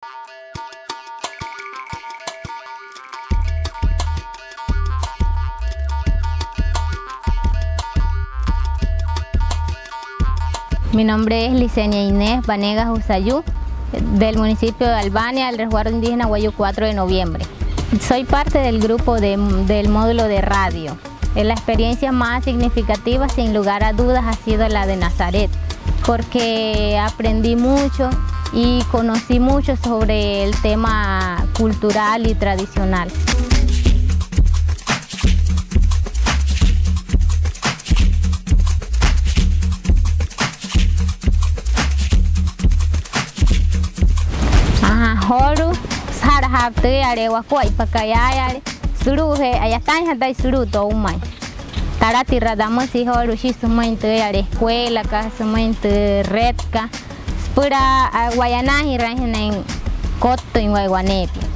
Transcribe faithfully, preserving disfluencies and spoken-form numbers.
Mi nombre es Licenia Inés Vanegas Usayú, del municipio de Albania, del resguardo indígena Wayuu Cuatro de Noviembre. Soy parte del grupo de, del módulo de radio. Eh, La experiencia más significativa, sin lugar a dudas, ha sido la de Nazaret, porque aprendí mucho y conocí mucho sobre el tema cultural y tradicional. Ajá, joolu'u saja'rajaapa tüüyale wakuaippakat yaayale, sulu'ujee, a'yataainja'a taya sulu'u toumain. Talatirua tamüsü joolu'u shia sümüin tüüyale escuelakat, sümüin tü redkat, süpüla, a, wa'yanaajiraainjanain kottüin waya waneepia.